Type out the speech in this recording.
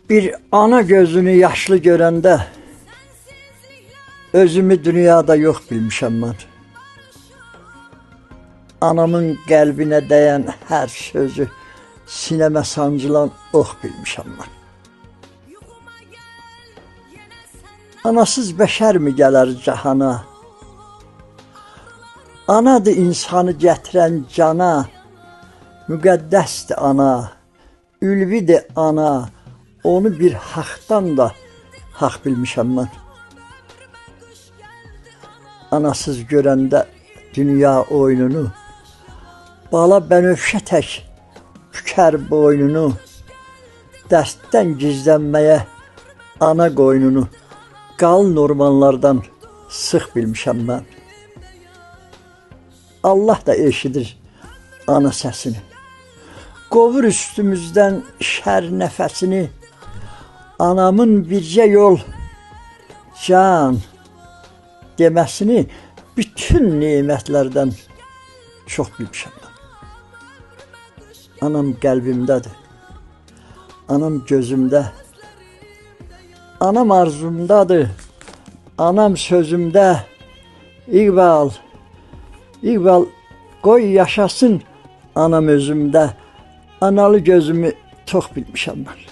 Bir ana gözünü yaşlı görəndə özümü dünyada yox bilmişəm mən. Anamın qəlbinə dəyən hər sözü sinəmə sancılan ox bilmişəm mən. Anasız bəşər mi gələr cahana? Anadır insanı gətirən cana, müqəddəsdir ana, ülvidir ana, onu bir haqdan da haqq bilmişəm mən. Anasız görəndə dünya oyununu, bala bənövşə tək bükər boynunu, dərddən gizlənməyə ana qoynunu, qalın ormanlardan sıx bilmişəm mən. Allah da eşidir ana səsini. Qovur üstümüzdən şər nəfəsini. Anamın bircə yol can deməsini bütün nemətlərdən çox bilmişəm mən. Anam qəlbimdədir. Anam gözümdə. Anam arzumdadır. Anam sözümdə. İqbal, İqbal, qoy yaşasın anam özümdə. Analı gözümü çox bilmişəm mən.